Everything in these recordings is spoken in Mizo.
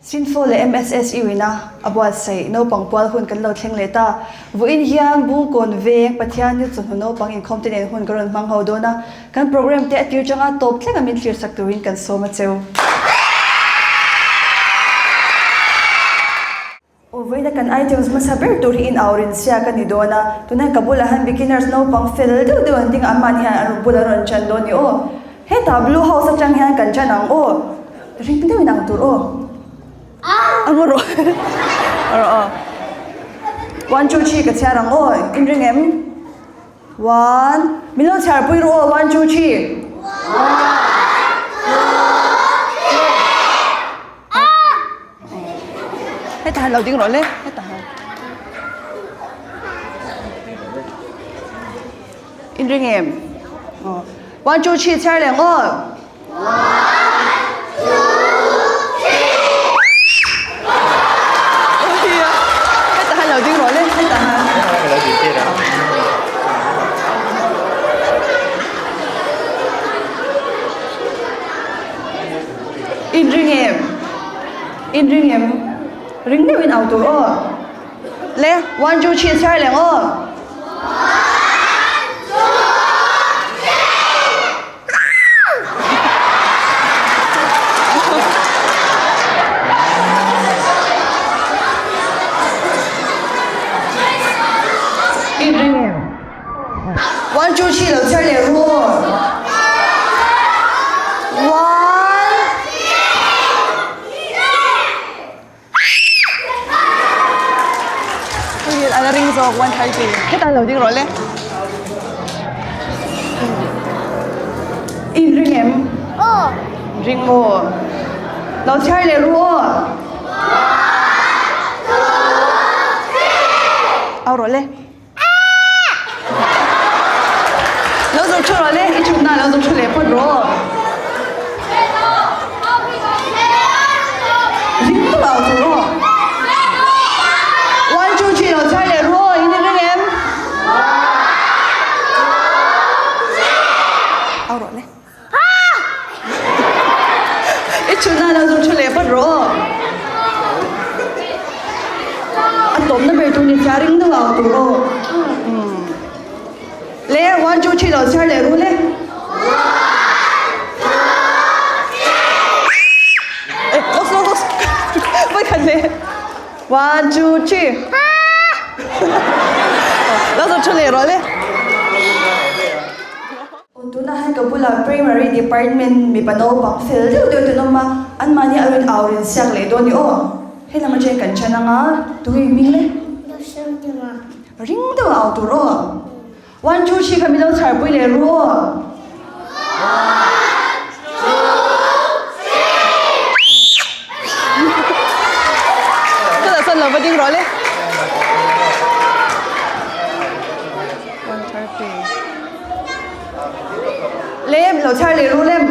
Sinfo leh MSSU ina a buatsaih naupang pual hun kan lo thleng leh ta. Vawiin hian Bungkawn veng Pathian ni chawhnu naupang inkhawm te nen hun ka rawn hmang ho dawn a, kan program te a tir changa tawp thleng a min thlirsak turin kan sawm a cheu. Aw vawiina kan items hmasa ber tur hi in au rin chhia ka ni dawn a, tunah ka bulah hian beginners naupang fel deuh deuh an ding a, anmahni hian an bul an rawn chan dawn ni aw. Hetah blue house atang hian kan chan ang aw, ring deuhin ang tur aw. A ngaw rawh a rawh aw. One two three ka chhiar ang aw, in ring em? One, min lo chhiar pui rawh aw, one two three. One, two, three. Hetah han lo ding rawh le, hetah han. In ring em? Aw. One, two, three chhiar leh ang aw. One, two, three. Hetah han lo ding rawh le, hetah han. In ring em? In ring em? Ring deuhin au tur aw. Le, one two three chhiar leh ang aw. One, two, three. In ring em? One two three lo chhiar leh ru aw. One. Hei a la ring zawk 130. Hetah lo ding rawh le. In ring em? Aw. Ring maw? Lo chhiar leh ru aw. One, two, three. Au rawh le. Lo zawh thu rawh le, i thutna lo zawh thu leh phawt rawh. Ring tawh au tur aw. One, two, three lo chhar leh ru aw, in ring em? Au rawh le. I chhunna lo zawng thu leh phawt rawh aw. A tawpna ber tur ni sia ring deuh au tur aw. Le one two three lo chhiar leh ru le. Eh, close close close. Voi khat le. One two three. Lo zawng thu leh rawh le. Aw tunah hian ka bulah Primary Department mipa naupang fel deuh deuh te an awm a, anmahni a rawn au rin siak leh dawn i aw. Hei lam atangin kan then ang a, tunge i hming le? Ring deuh a au tur aw. One two three kha min lo chhar pui leh ru aw. One two three. Ka dah san lo va ding rawh le. 130. Lem lo chhar leh ru lem.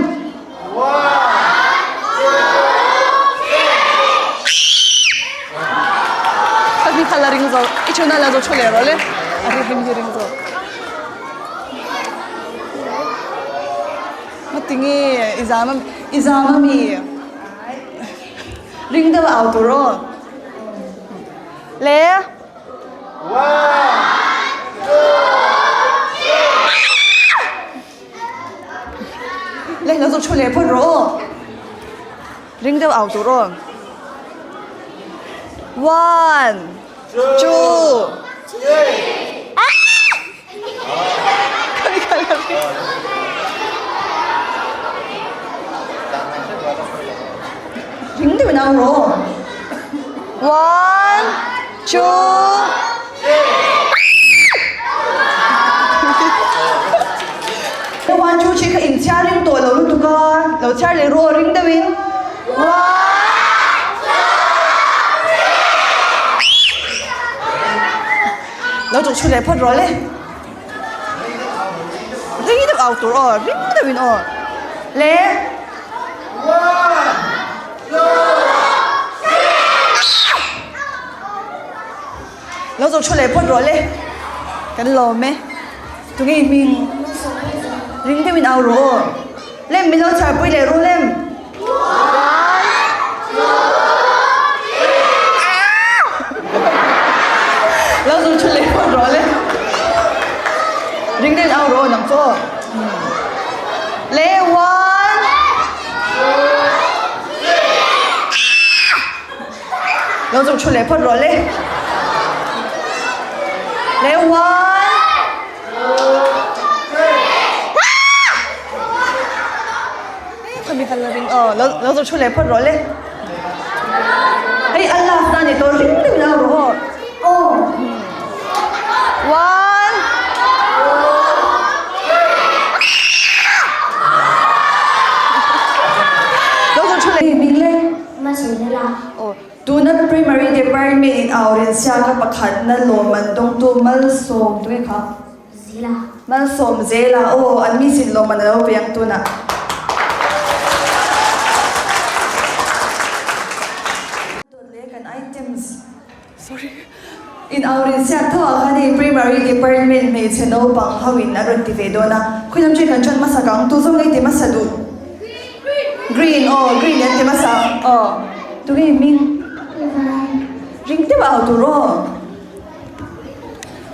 Ka hi kha la ring zo i chhuna la zo thu leh rawh le a ri hlim hi ring zo. Matinge i zam i zam ami ring deuh a au tur aw le. Le lo chu thu leh phawt rawh aw. Ring deuh au tur aw. One, two, three. Ring deuh in au rawh aw. One, two, One, two, three kha in chhiar ring tawh lo lutuk a, lo chhiar leh rawh ring deuh in. One, two, three. Lo chuk chhu leh phawt rawh le. Ring deuh au tur aw, ring deuh in aw. Le. One, two, three. Lo zawh thu leh phawt rawh le. Kan lawm e. Tunge i hming? Ring deuhin au rawh aw. Lem min lo chhar pui leh ru lem. One, two. Lo zuk thu leh phawt rawh le. Le one. Khami kal la ring aw. Lo lo zuk thu leh phawt rawh le. Hei a last na ni tawh ring deuh lo rawh aw. Aw. One. Lo zuk thu leh ming le. Aw. Tuna Primary Department in aurin siaka pakhatna lawmman dawngtu Malsawm tunge kha? Zela. Malsawm Zela aw an mi sin lawmman a lo pe ang tunah. Dawt leh kan items sorry in aurin siak tho ah khan hei Primary Department hmeichhe naupang ho in a rawn ti ve dawn a khawilam chen kan ṭan hmasa kang tu zawng ei ti hmasa duh. Green aw green an ti hmasa aw tunge hming ring deuh a au tur aw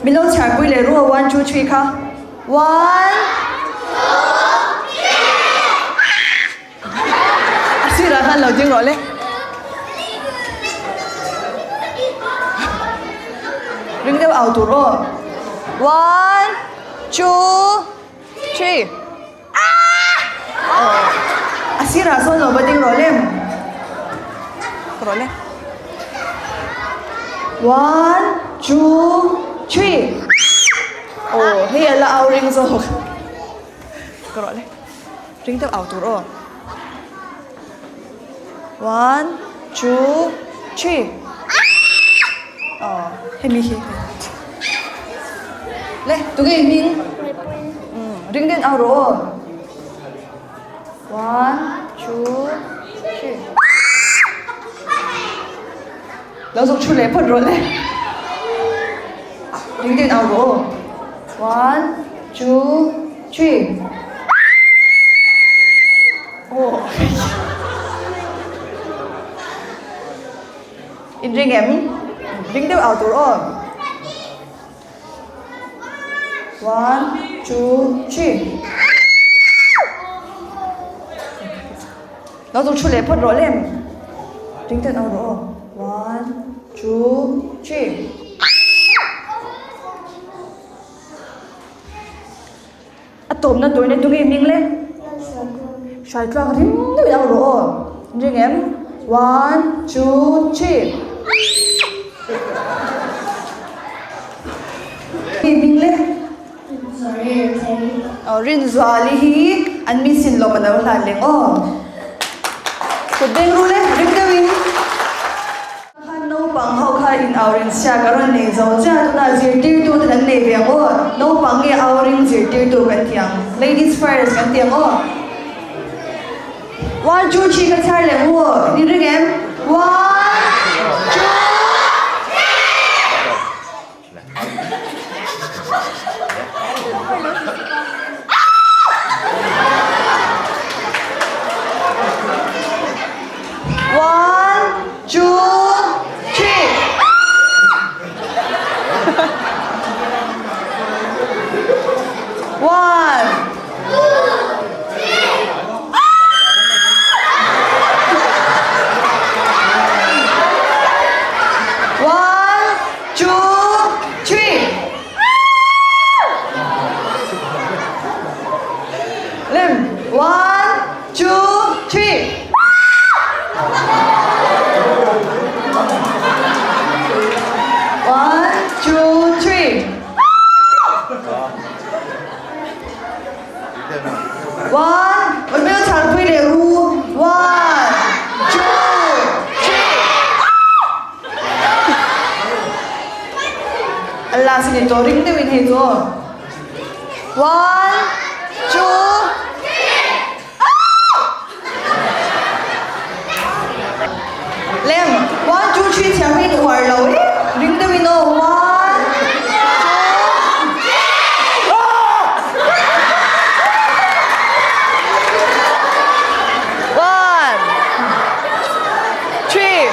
min lo chhiar pui leh ru aw one two three kha one a sirah khan lo ding rawh le ring deuh au tur aw one two three. A sirah sawn lo va ding rawh lem. Rawh le. One, two, three. Aw, hei a la au ring zawk. Ka rawh le. Ring deuh au tur aw. One, two, three. Aw, hemi hi. Le, tunge i hming? Ring den au rawh aw. One, two, three. Lo zuk thu leh phawt rawh le. Ring den au rawh aw. One, two, three. Aw. In ring em? Ring deuh au tur aw. One, two, three. Lo chu thu leh phawt rawh lem. Ring ten au rawh aw. One, two, three. A tawpna tur nia tunge hming le? Hrai tluak ring deuh au rawh aw. Ring em? One, two, three. Hming le? Rinzuali hi an mi sin lawm a lo hlan leng aw. Kut beng ru le, ring deuhin. Khan naupang ho kha in aurin chhia ka rawn nei zo chiah tunah zirtirtu ten an nei ve ang aw, naupang nge auring zirtirtu kan ti ang, ladies first kan ti ang aw. One two three ka chhiar leh mu aw, in ring em? One two One, two, three. One. One, two, three. Lim. One, two, three. One, two, three. One, Mel char pui leh ru. One, two, three. Allah sin to ring deuhin hei chu. One, two, Lem, one, two, three thiam hi in uar lo e. Ring deuhin aw. One, two, One, three.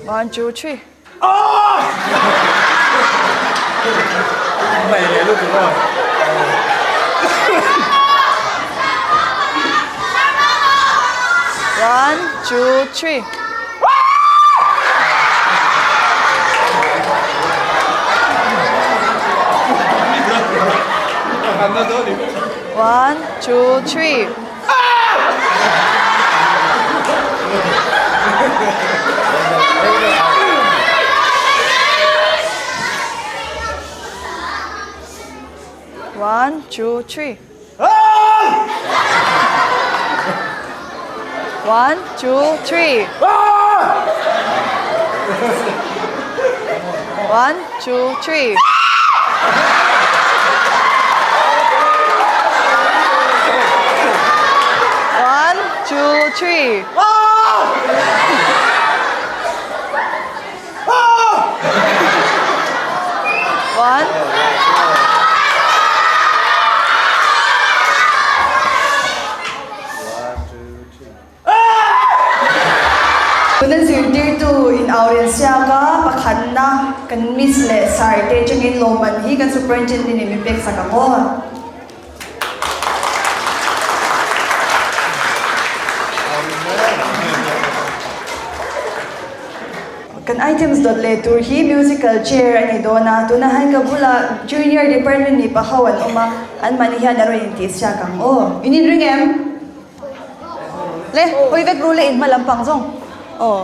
One, two, three. One, two, three. One, two, three. One, two, three. One, two, three. One, two, three. One, two, three. One. Tuna zirtirtu in au rian siak a, pakhatna kan Miss leh Sir te atangin lawmman hi kan Superintendent in min pek sak ang aw. Kan items dawt leh tur hi musical chair a ni dawn a, tunah hian ka bulah junior department mipa ho an awm a, anmahni hian a rawn intihsiak ang aw. In inring em? Le, hawi vek ru le in hma lampang zawng aw.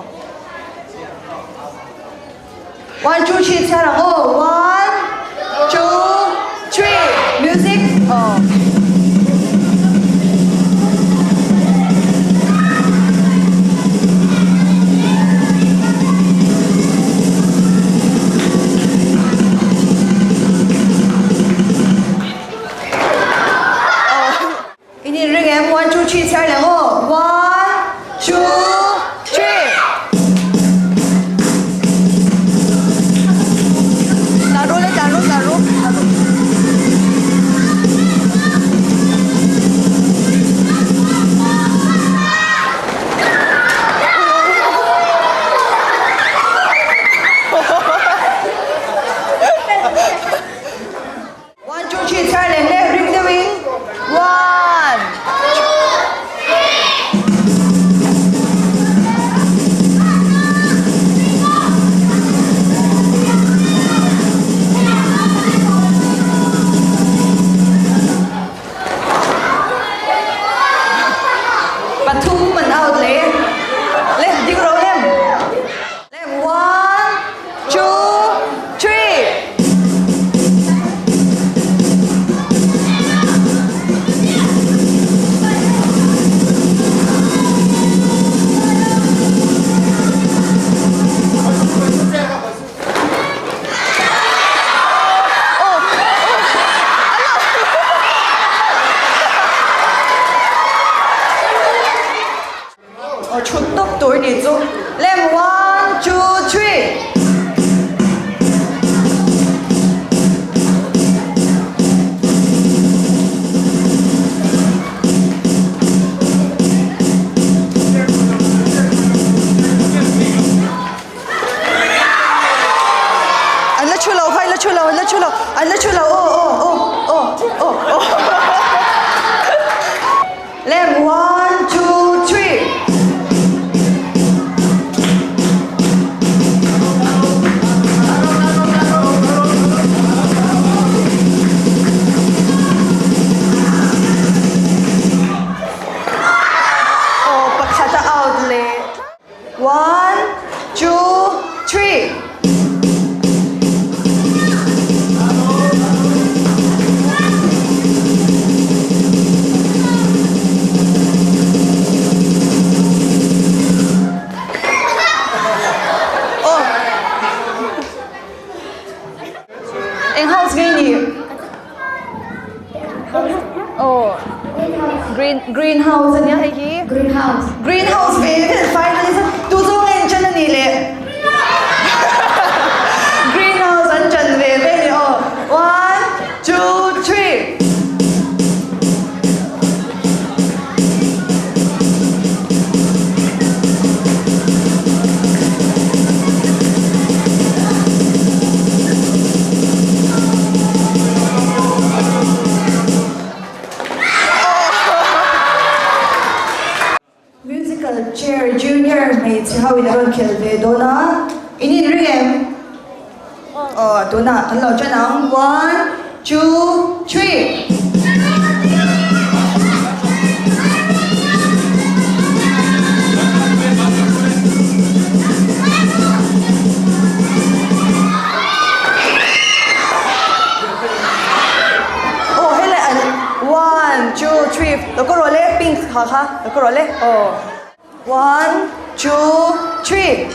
One, two, three chhiar ang aw. One, two, three. Music aw. In inring em? One, two, three chhiar leh ang aw. One, two, three. Tlan ru le, tlan ru, tlan ru. One, two, three, chhiar leh hle ring deuhin. One, two, three. Pathum an out leh. Le, ding ro lem. Lem, one, two, three. Aw thut tawp tur nih chu lem one two three. An la thu lo kha an la thu lo an la thu lo an la thu lo aw aw aw aw aw aw. Lem one two three. Aw pakhat a out leh one two three. Eng house nge ni? Oh. Green greenhouse ania hei hi. Greenhouse. Greenhouse ve ve finalist tu zawng nge an chan ani le? Greenhouse an chan ve ve ni aw. One, two, three. ve dawn a, in inring em? Aw, tunah kan lo ṭan ang, one, two, three. Aw helai an one two three lo ka rawh le pink ha kha lo ka rawh le aw one two three.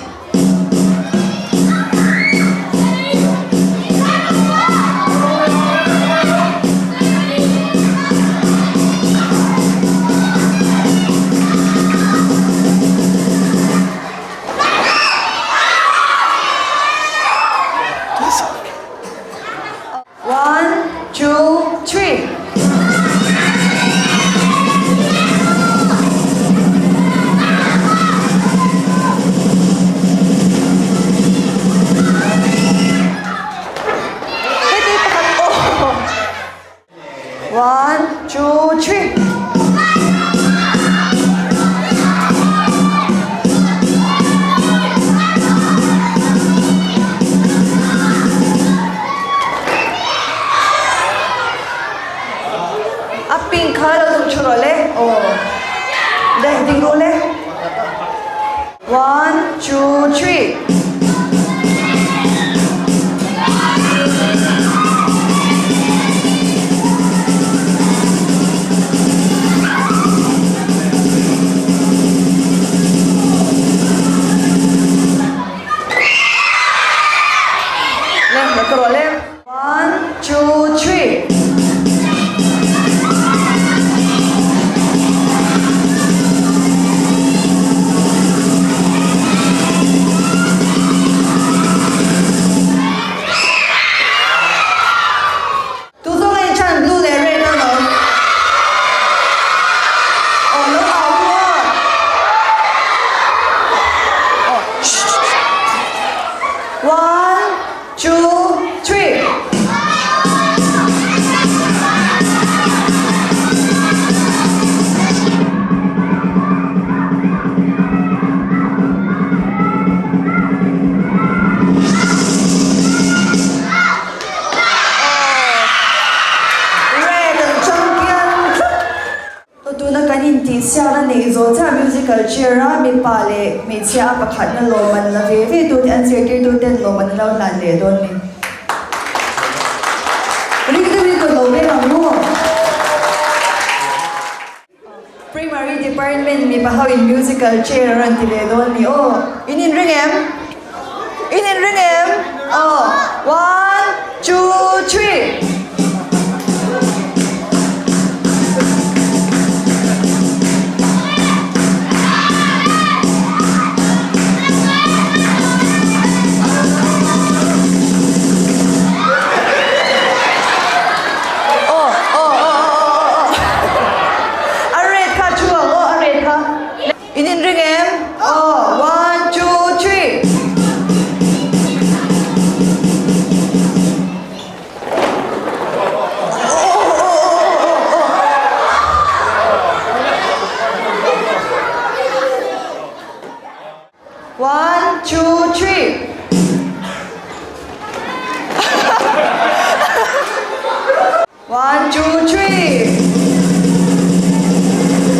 One, two, three. Heti pakhat aw. One, two, three. A pink kha lo tum thu rawh le. Aw. Deh ding rawh le. One, two, three. Le, lo ka rawh le. One, two, three. Tu zawng a inchan blue leh red a lo. Aw lo au ru a. Aw. One, two, three. Red an champion tlat. Tuna kan intihsiakna neih zawh chiah musical chair a mipa leh hmeichhia a pakhatna lawm an la ve ve tu te an zirtirtu ten lawm an lo hlan leh dawn ni. Ring deuhin ka lo vek ang maw? Primary department mipa ho in musical chair a rawn ti ve dawn ni aw. In inring em? In inring em? Aw. One, two, three. Aw, aw, aw, aw, aw, aw. A red kha thu ang aw, a red kha. In inring em? Aw, one, two, three. One, two, three. One, two, three.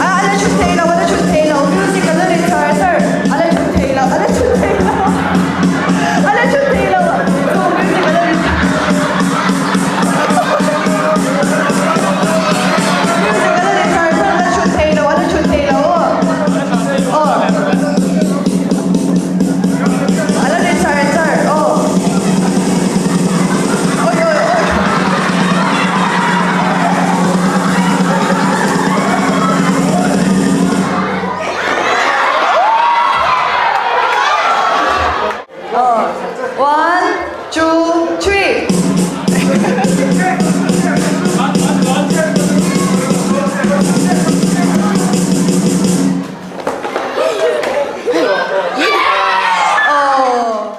A la chhut thei lo, a la chhut thei lo. Music a la ri char char. A la chhut thei lo, a la chhut thei lo. A la chhut thei lo. Chu music a la ri Music a la ri char char, a la chhut thei lo, a la chhut thei lo aw. Aw. A la ri char char aw. Oi oi oi. One, two, three. Oh.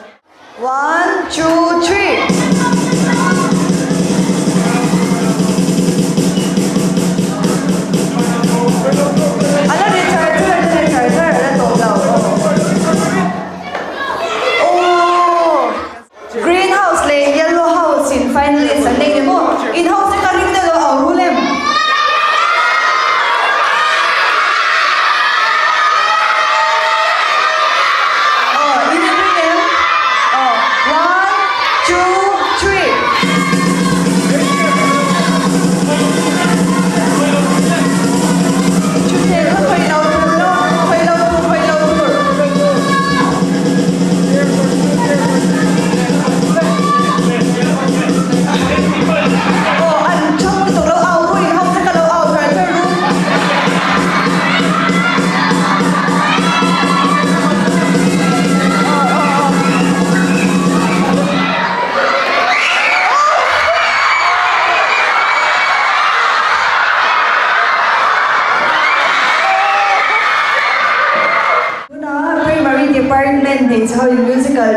One, two, three. A la ri char char, a la ri char char, a la tawh lo.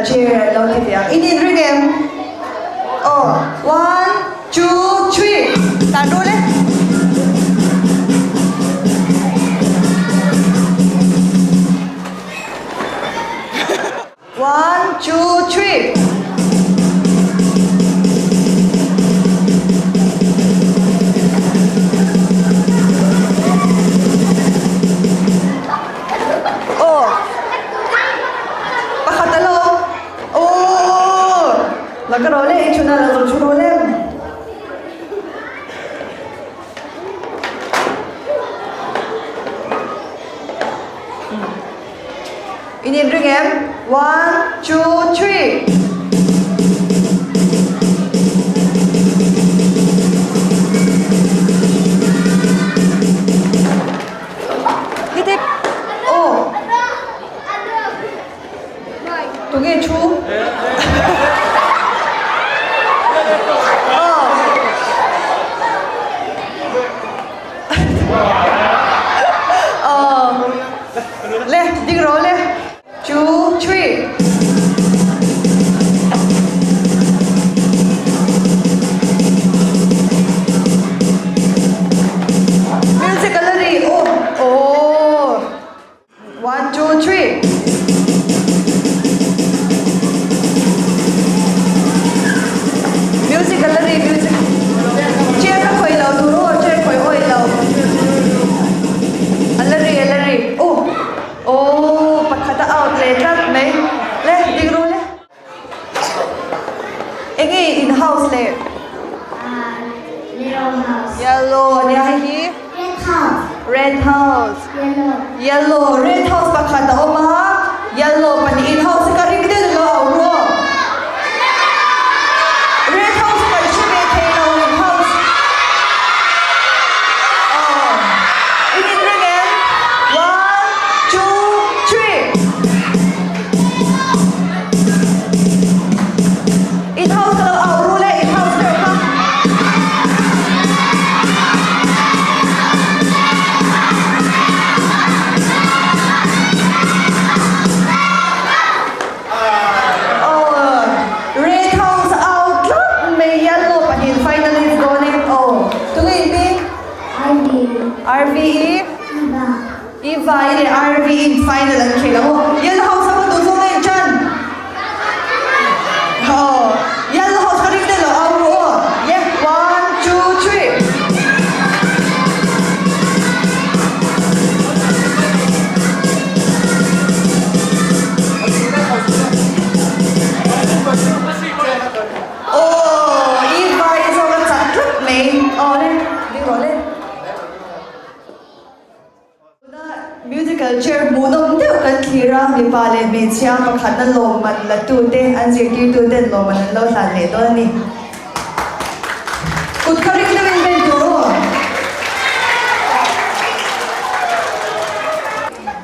Chair an lo ti ve ang. In inring em? Aw, one, two, three, tan rul e. One, two, three. Aw, pakhat a lo. Aw, la ka rawh le, i chhun a lo zawng chhun rawh le. In inring em? One, two, three. Hiti, aw. Tunge thu? Aw. Aw. Le, ding rawh le. Two, three. Music a la ri. Aw, aw. One, two, three. Music a la ri, music. Chair ka khawih lo tur aw, chair khawih awih lo. A la ri, a la ri. Aw, aw, pakhat a out leh tlat mai. Le, ding ru le. Enge in house le? Yellow house. Yellow ania hei hi? Red house. Red house. Yellow. Yellow red house pakhat a awm a yellow pahnih in house hi ka ring deuh lo a awm rawh. Red house hi kan hre ve thei lo in house. Aw in inring em? One, two, three. In house ka lo au ru le in house deuh kha. Aw red house au tlat mai yellow pahnih finalist dawn e aw tunge in bik? RV. RV i? Eva. Eva i leh RV in final an khel ang aw. Yellow house a ka duh zawng em Chan? Aw Yellow house ka ring deuh lo au ru aw. Yeah one two three. Aw Eva i zawng a chak tlat mai. Aw le ding rawh le. Tuna musical chair hmuhnawm deuh kan thlir a, mipa leh hmeichhia pakhatna lawmman la tute, an zirtirtuten lawmman an lo hlan leh dawn a ni. Kut kha ring deuhin ven tur aw.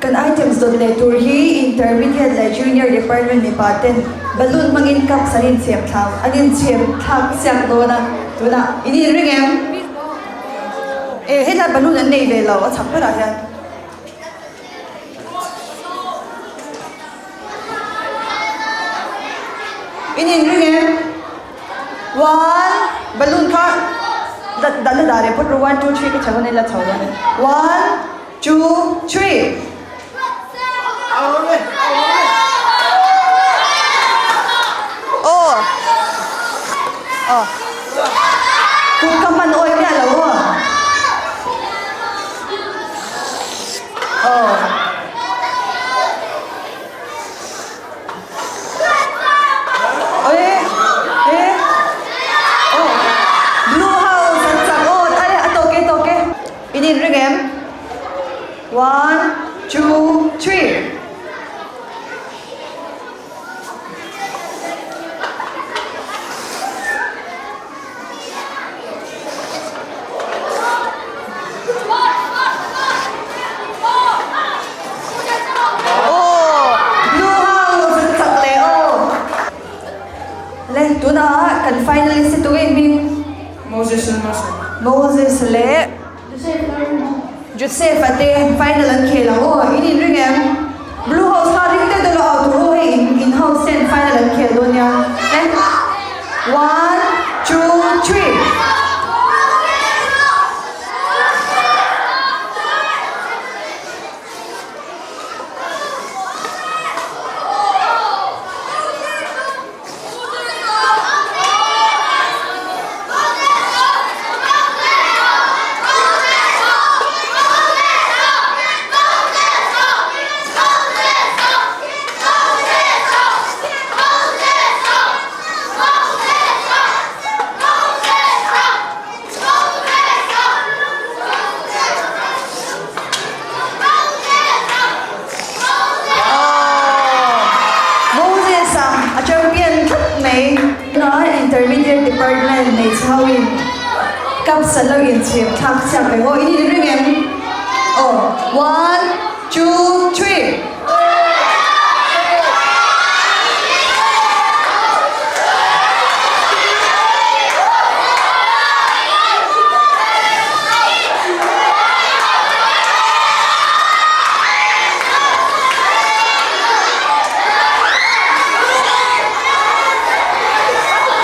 Kan items dawt leh tur hi Intermediate leh Junior Department mipa ten balloon hmangin cups an inchhep thlak an inchhep thlak siak dawn a, tunah in inring em? E helai balloon an nei ve lo a chhak berah hian. In inring em? One balloon kha dat dat la dah leh phawt rawh one two three ka chho dawn e la chho dawn e one two three. Aw aw kut ka hman awi miah lo aw aw e e aw blue house an chak aw a tawk e tawk e in inring em? One, two, three. Oh, blue house an chak leh aw. Le, tunah kan finalist te tunge hming? Moses and Moses. Moses leh Joseph a te final an khel ang aw, in inring em? Blue house kha ring deuh deuh lo au tur aw hei in in. In house ten final an khel dawn nia. Le one two three. Moses a a champion tlat mai. Tunah Intermediate Department hmeichhe ho in cups an lo inchhir thlak chhiak reng aw. In inring em? Aw. One, two, three.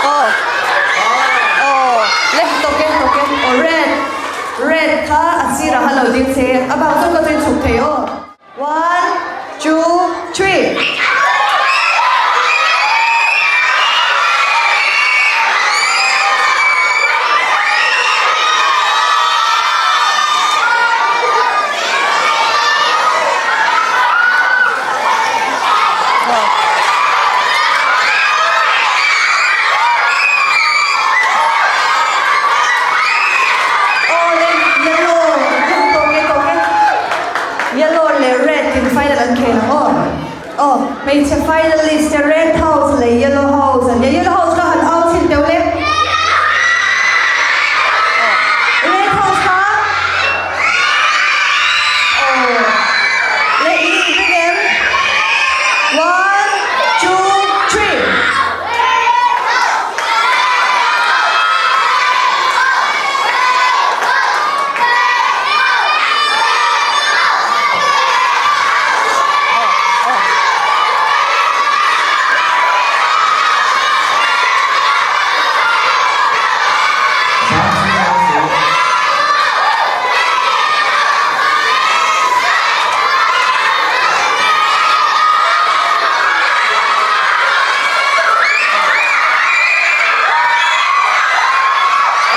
Aw aw le tawk e tawk e aw red red kha a sirah a lo ding che a bak chu ka chhui chhuk thei aw one two three. Aw le yellow tawk e tawk e yellow leh red in final an khel ang aw aw hmeichhe finalist te red house leh yellow house an nia yellow house kha han au chhin teuh le red house kha aw le in inring em one two three.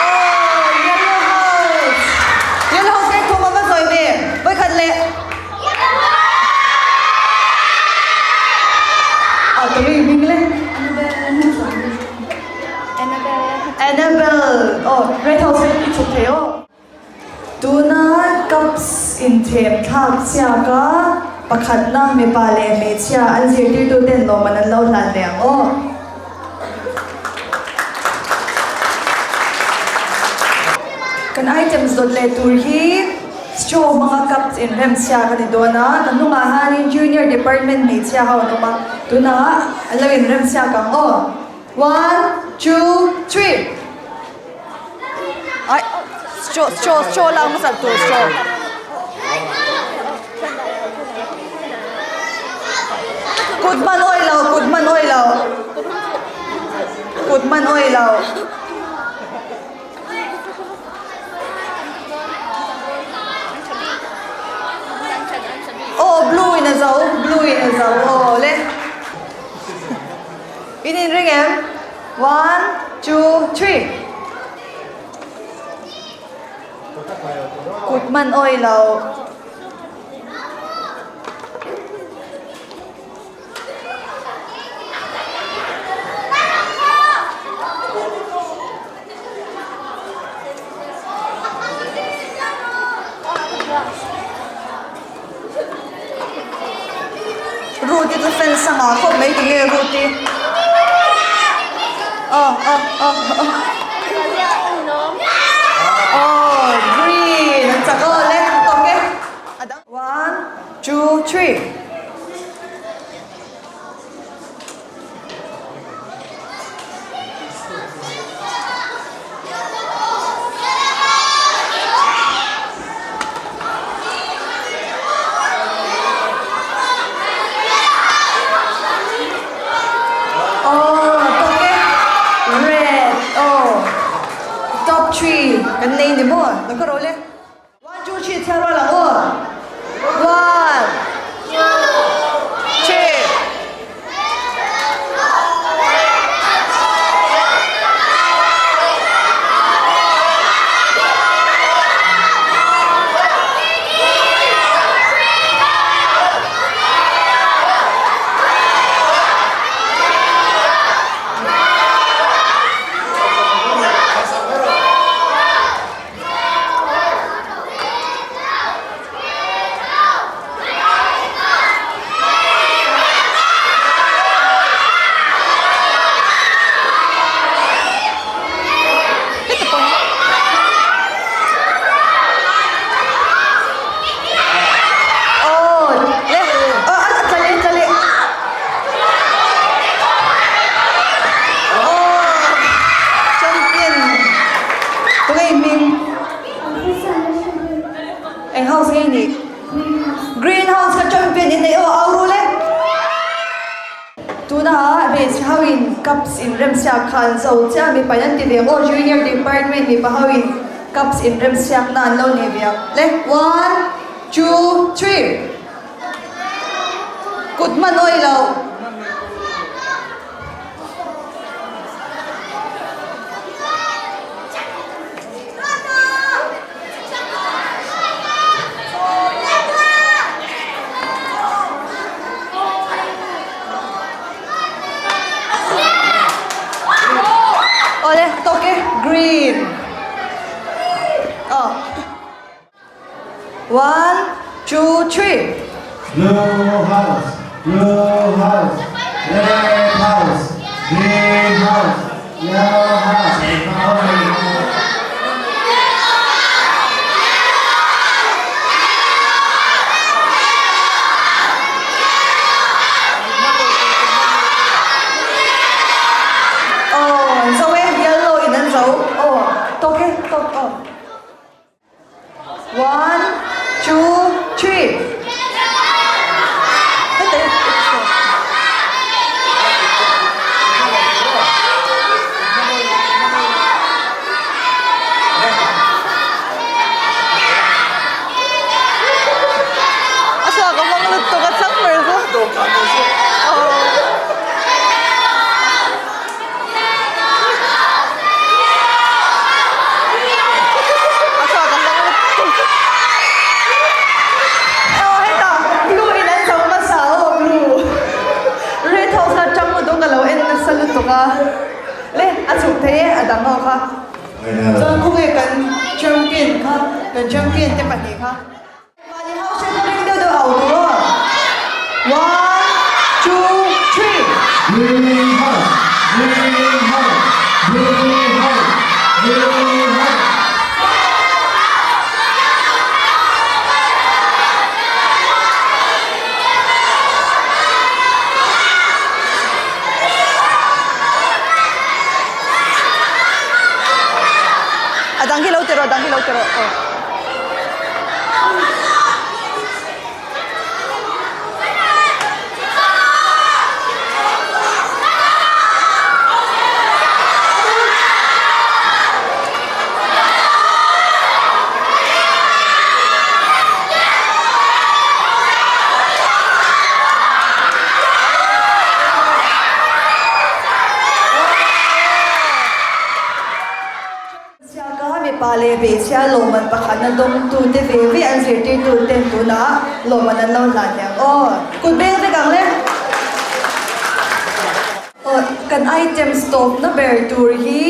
Aww yellow house yellow house hi thum a va zawi ve vawikhat leh ah ka ring hming le Annabelle aw red house hi i chhuk thei aw. Tuna cups inthem thlak chhiak a pakhatna mipa leh hmeichhia an zirtirtu ten lawmman an lo hlan leh ang aw. Kan items dawt leh tur hi straw hmanga cups inrem chhiak a ni dawn a, kan hnungah hianin junior department hmeichhia ho an awm a, tunah an lo inrem chhiak ang aw. One, two, three. Ai straw straw straw lak hmasa tur straw. Kut hman awi lo kut hman awi lo kut hman awi lo. Aw blue in a zo blue in a zo aw le. In inring em? One, two, three. Kut man awi lo. Ruth-i chu fence a ngah khawp mai tinge Ruth-i aw aw aw aw aw green an chak aw le tawk e a dang one two three. 3 kan nei ni maw? Lo ka ro le. One, two, three chhiar rual ang aw. One, two, three. Eng house nge nih? Green house ka champion in nei aw au ru le. Tuna hmeichhe ho in cups in remsiak kha an zo chiah mipa in an ti ve ang aw junior department mipa ho in cups in remsiak na an lo nei ve ang le one two three kut hman awi lo. Awle tawk e green aw one two three. Blue house, blue house, red house, green house, yellow house, Aw an zo e, yellow in an zo aw tawk e tawk aw. One, two, three. A suak a hmang lutuk a chang ber chu. A suak a hmang lutuk. Aw hetah blue in an zo hmasa aw blue. Red house kha chang lutuk ka lo en nasa lutuk a. Le a chhuk thei e a dang ho kha. Chuan khawnge kan champion kha kan champion te pahnih kha. Mahni ho hre ring deuh deuh au tur aw. One, two, three. Green house, green house, green house, green house. A dang hi lo ti rawh, a dang hi lo ti rawh aw. Siaka mipa leh hmeichhia lawmman pakhatna dawngtute ve ve an zirtirtu ten tunah lawmman an lo hlan leh ang aw. Kut beng vek ang le. Aw kan items tawpna ber tur hi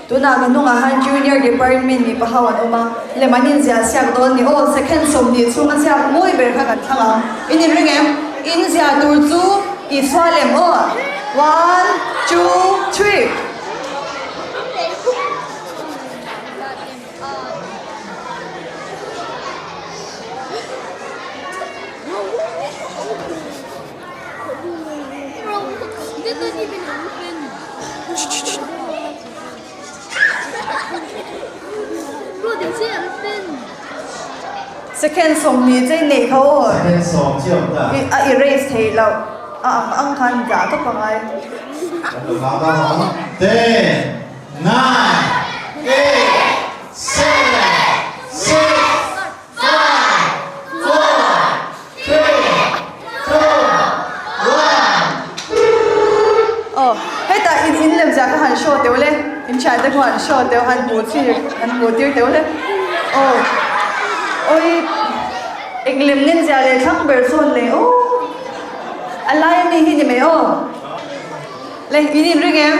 tunah ka hnungah han junior department mipa ho an awm a, lem an inziah siak dawn ni aw second 20 chhunga ziak mawi ber kha kan thlang ang. In inring em? Inziah tur chu Isua lem aw. One, two, three. Second 20 chei neih kha aw. Second sawm chiah ta. A erase theih loh a ang ang khan dah tawp angai. Ten, nine, eight. zia kha han show teuh le, in thian te khuan show teuh han hmuh chi han hmuh tir teuh le. Aw awi eng lem nen zia leh thlang ber sawn le aw a lai ami hi ni mai aw. Le in inring em?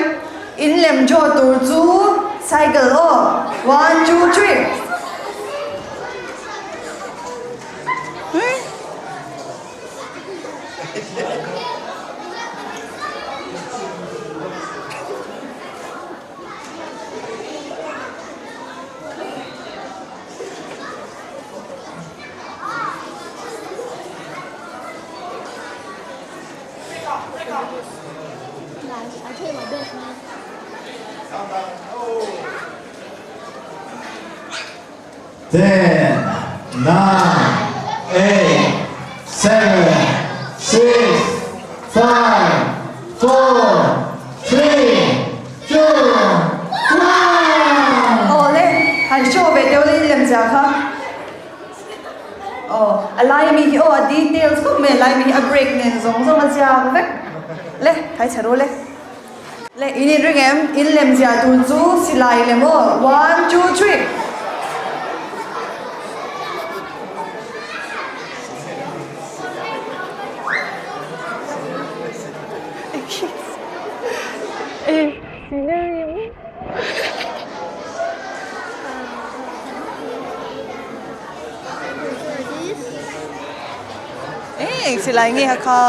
In lem draw tur chu cycle aw one two three. Ten, nine, eight, seven, six, five, four, three, two, one. Aw le, han show ve deuh le in lem zia kha. Aw, a lai ami hi aw a details khawp mai a lai ami hi a break nen zawng zawng a ziak vek. Le, thai chhe ru le. Le in inring em? In lem ziah tur chu silai lem aw. One, two, three. Eng silai nge ha kha?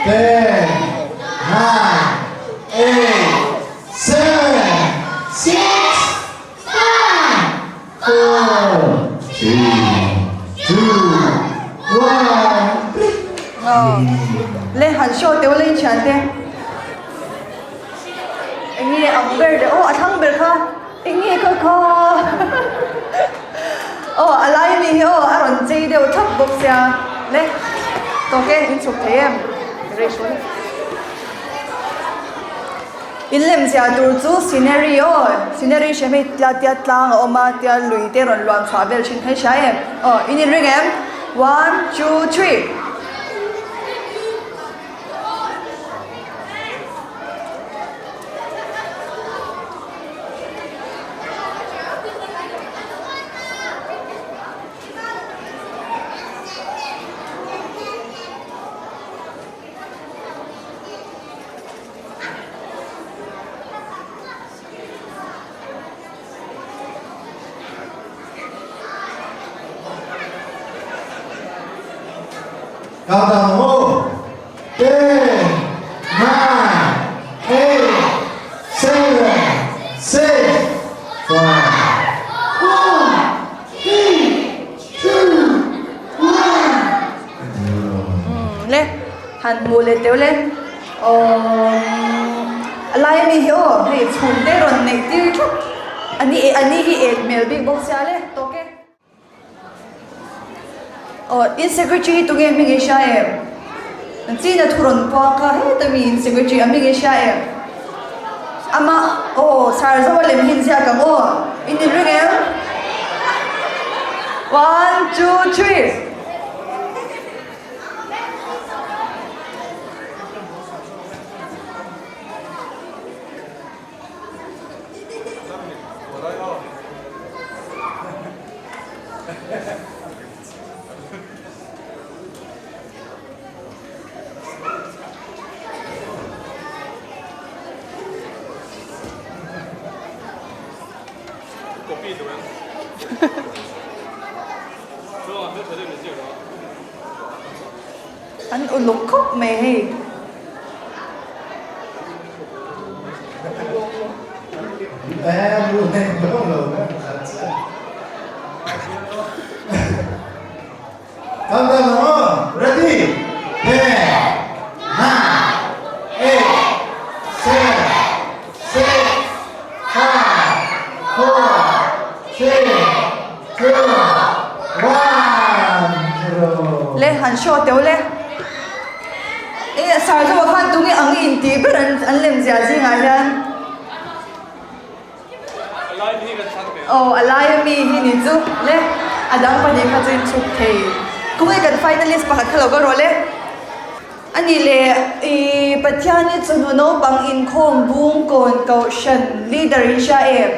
Ten, nine, eight, seven, six, five, four, three, two, one, click. Le han show teuh le in thian te. Eng nge ang ber le aw a thlang ber kha eng nge kha kha aw a lai ami hi aw a rawn chei deuh thap bawk sia le tawk e in chhuk thei em in lem ziah tur chu scenery aw scenery hre hmei tia tia tlang a awm a tia lui te rawn luan chhuah vel thin kha i hria em aw in inring em one two three. Countdown ho. Ten, nine, eight, seven, six, five, four, three, two, one. Le, han hmuh leh teuh le. A lai ami hi aw hei chhum te rawn neih tir thup a ni a ni hi et hmel bik bawk sia le tawk e. Aw in secretary hi tunge hming i hria em? An china thu rawn puang kha heta mi in secretary a hming i hria em? Ama aw sar zo a lem hin ziak ang aw in inring em? One two three. An uluk khawp mai hei. Le han show teuh le. E sar zawk ah khan tunge ang i intih ber an an lem ziah zingah hian. Aw a laia mi hi ni chu le a dang pahnih kha chu in chhuk thei. Khawngaih kan finalist pakhat kha lo kal rawh le. A nih le i Pathian hi chawhnu naupang inkhawm bung kawn kohhran leader in hria em?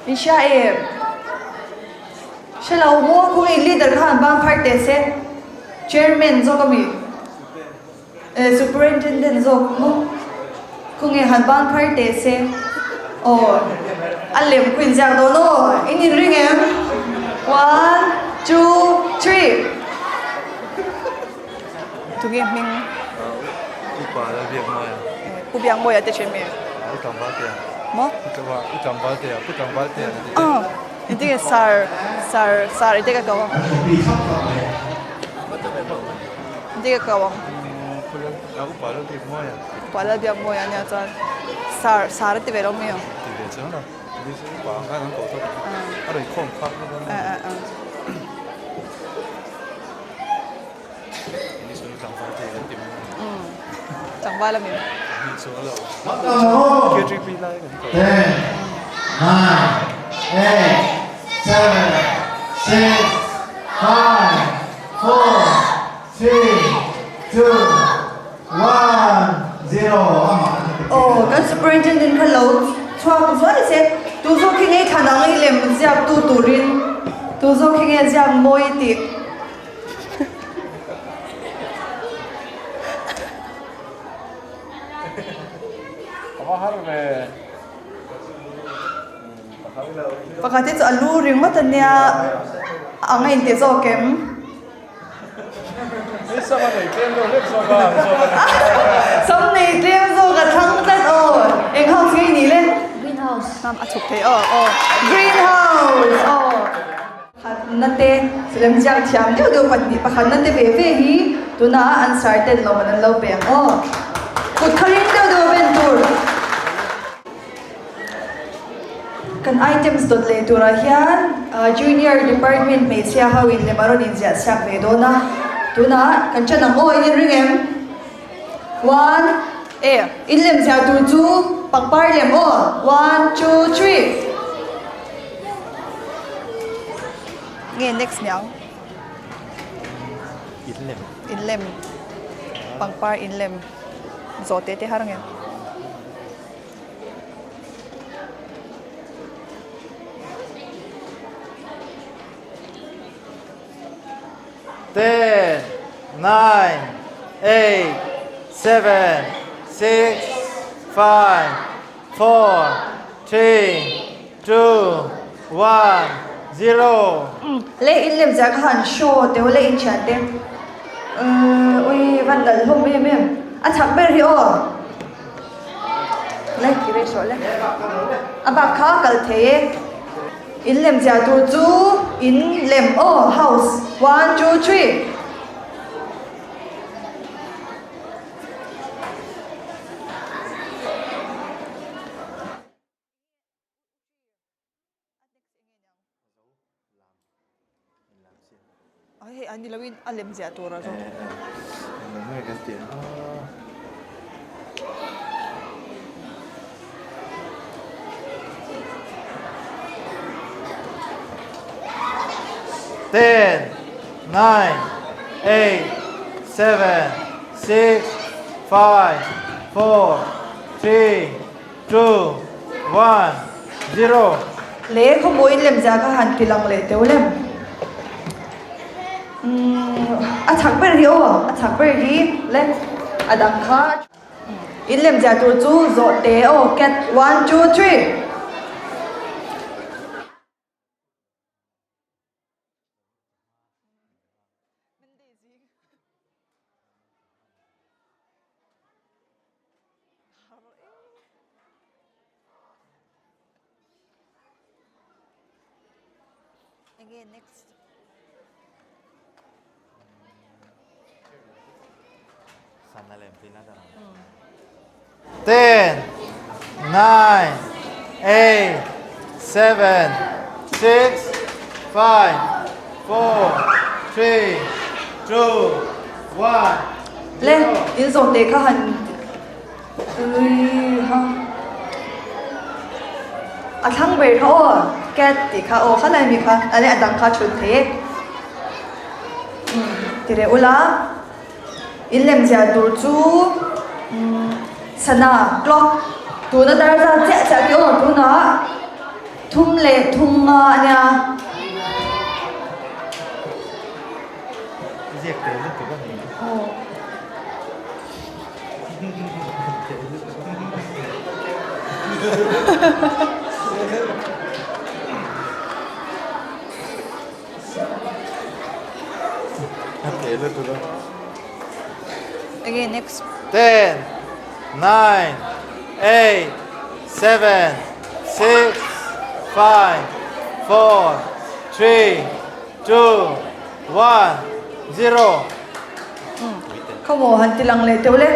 In hria em? Hre lo maw khawngaih leader kha han bang phar teh se. Chairman zawk a mi? Eh superintendent zawk maw? Khawnge han ban phar teh se. Aw a lem khu inziak dawn aw in inring em? One, two, three. Tunge hming? Upa la biak mawi a. Pu biak mawi a te then mi? U tlangval te a. Maw? U tlangval te a, pu tlangval te a. Aw, engtin nge sar sar sar i te ka ko ang. Engtin nge ka ko ang? Upa lal biak mawi a nia chuan sar sar a ti ve lo mi ang. Ti ve chuan a. Upa ang khan an ko tawp. A rawn khawm phak bawk a. Tlangval a mi. Ten, nine, eight, seven, six, five, four, three, two, one, zero Aw kan superintendent kha lo chhuak zuai se tu zawk hi ngei thlan ang i lem ziak tu turin tu zawk hi nge ziak mawi tih. Pakhat hi chu a lu ringawt a nia a ang a inti zawk em? Sam nei tlem zawk a thlang tlat aw. Eng house nge i nih le? Greenhouse. A chhuk thei aw aw. Greenhouse aw. Pakhatna te lemziak thiam deuh deuh pahnih pakhatna te ve ve hi tuna an sar ten lawm an lo pe ang aw. Kut kha ring deuh deuh a ben tur. Kan items dawt leh turah hian junior department hmeichhia ho in lem a rawn inziah chhiak ve dawn a. Tunah kan ṭan ang aw in inring em? One, e in lem ziah tur chu pangpar lem aw. One, two, three. Nge next niang? In lem. In lem. Pangpar in lem. Zawh te te har nge. Ten, nine, eight, seven, six, five, four, three, two, one, zero. Le in lem zia kha han show teuh le in thian te ui van dal hlawm em em a chak ber hi aw le ti ve hrawh le a bak kha kal thei e in lem zia tur chu in lem aw house one two three. Hei an ni loin a lem ziah tur a zawk. Ten, nine, eight, seven, six, five, four, three, two, one, zero. Le khawmuin lemzia kha han ti lang leh teuh lem. Umm a chak ber hi aw, a chak ber hi le a dang kha. In lemzia tur chu zawh te aw cat one two three. Enge next? Sana lem pina ta. 10 9 8 7 6 5 4 3 2 1 Le in zawh teh kha han ui ha. A thlang ber kha aw, cat tih kha aw kha lai mi kha a leh a dang kha thut thei e. Umm ti reh ula, in lem ziah tur chu umm sana, clock, tuna dar zat chiah chiah khi aw tunah thum leh thum nga a nia. Ziak tel lutuk a ni. Aw. Enge next? 10, 9, 8, 7, 6, 5, 4, 3, 2, 1, 0. Khaw maw han ti lang leh teuh le.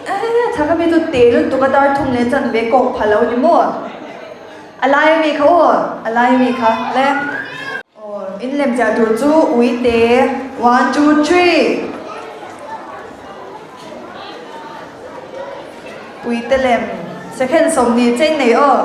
Eh, thaka mi chu te lutuk a dar thum leh chan ve kawk pha lo ni maw? A lai ami kha aw, a lai ami kha le. Aw, in lem chiah tur chu ui te, one two three. Ui te lem, second 20 chen nei aw.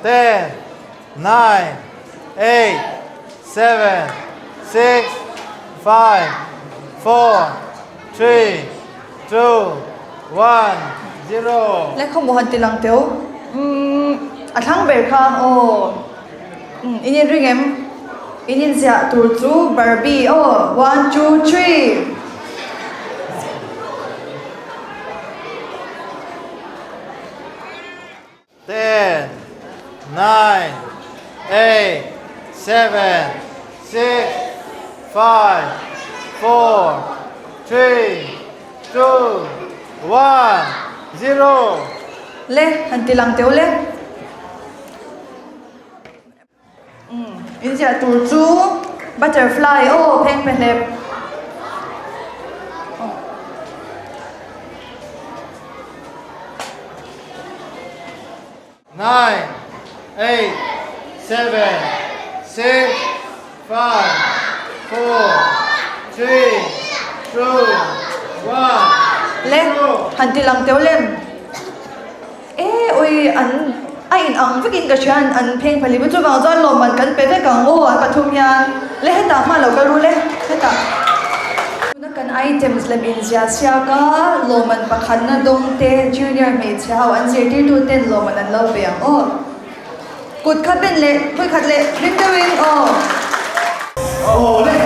10, 9, 8, 7, 6, 5, 4, 3, 2, 1, 0. Le khaw maw han ti lang teu. Umm a thlang ber kha aw. Umm in in ring em? In in ziah tur chu Barbie aw. 1, 2, 3. 10, 9, 8, 7, 6, 5, 4, 3, 2, 1, 0. Le, han ti lang teuh le. Umm, in ziah tur chu butterfly aw pheng pe hlep. 9, 8, 7, 6, 5, 4, 3, 2, 1, Le, han ti lang teuh lem. E ui an a in ang vekin ka hria an pheng phali chu chuvang chuan lawmman kan pe vek ang aw an pathum hian le hetah hma lo kal ru le hetah tuna kan items lem inziah chhiak a lawmman pakhatna dawng te junior hmeichhe ho an zirtirtu ten lawmman an lo pe ang aw kut khat ben leh pui khat leh ring deuhin aw. Aw le.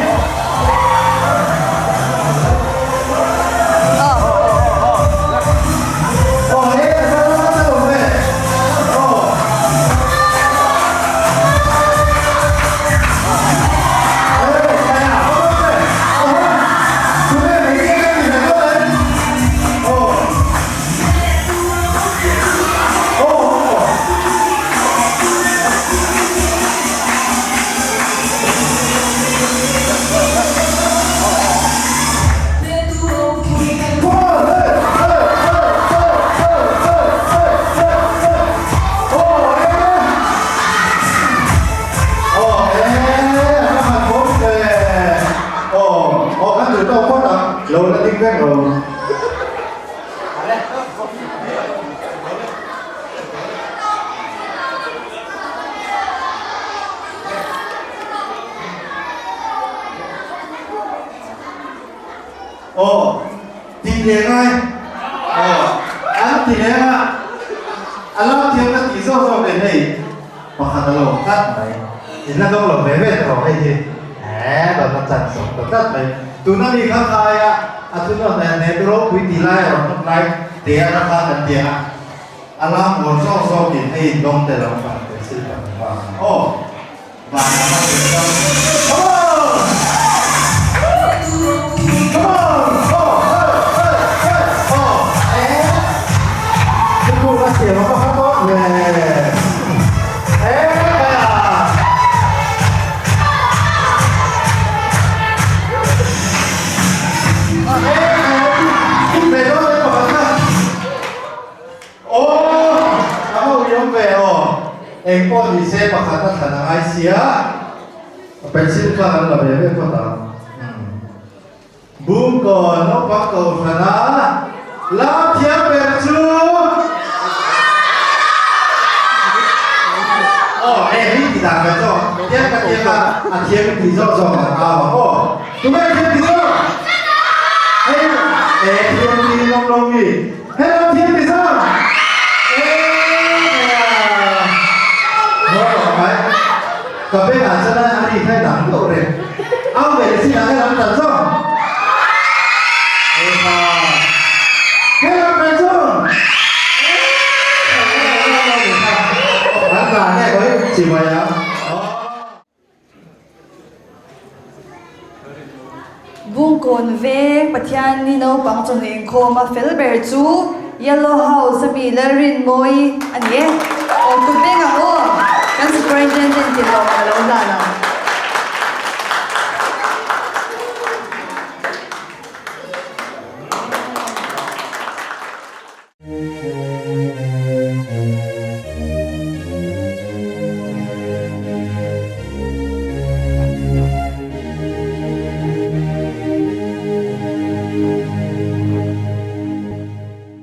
Aw, ti leh ngai. Aw, an ti leh a, a lam thiam ka tih zawk zawk leh hei pakhat a lo awm tlat mai. In la dawng lo ve ve ta rawh hei hi. He, dawt a chan sawm ta tlat mai. Tuna mi kha khaia a thunawn nen nen ropui tih lai a rawn hawt lai te a ra kha kan ti a. A lam uar zawk zawkin hei in dawng tel ang fan te sil kan hmu ang. Aw, van a hma tel dang. Come on! Come on! Aw, hey, hey, hey! Aw, eh! Thukuk a siam a va kha tawh ve. Eh, kaya! Eng pawh ni se pakhat a thlan a ngai sia. Pencil kha kan la ve ve phawt ang. Bungkawn naupang kohhrana lam thiam ber chu Aw e hi ti dan kan zawk tiang ka tiang a a thiam in ti zawk zawk kan au ang aw tunge thiam ti zawk hei e thiam ti in awm lo mi hei lam thiam ti zawk e mai Ka bengah chuan a ri kha dang deuh reng. Au ve leh chinah hian an tan zawk. Eha. Hei an tan zawk. An tlan nge kawih chibai ang. Bungkawn veng Pathian ni naupang chawhnu inkhawm a fel ber chu Yellow House a mi Lalrinmawii a ni e. Aw kut veng ang aw, kan Superintendent tin lawm a lo hlan ang.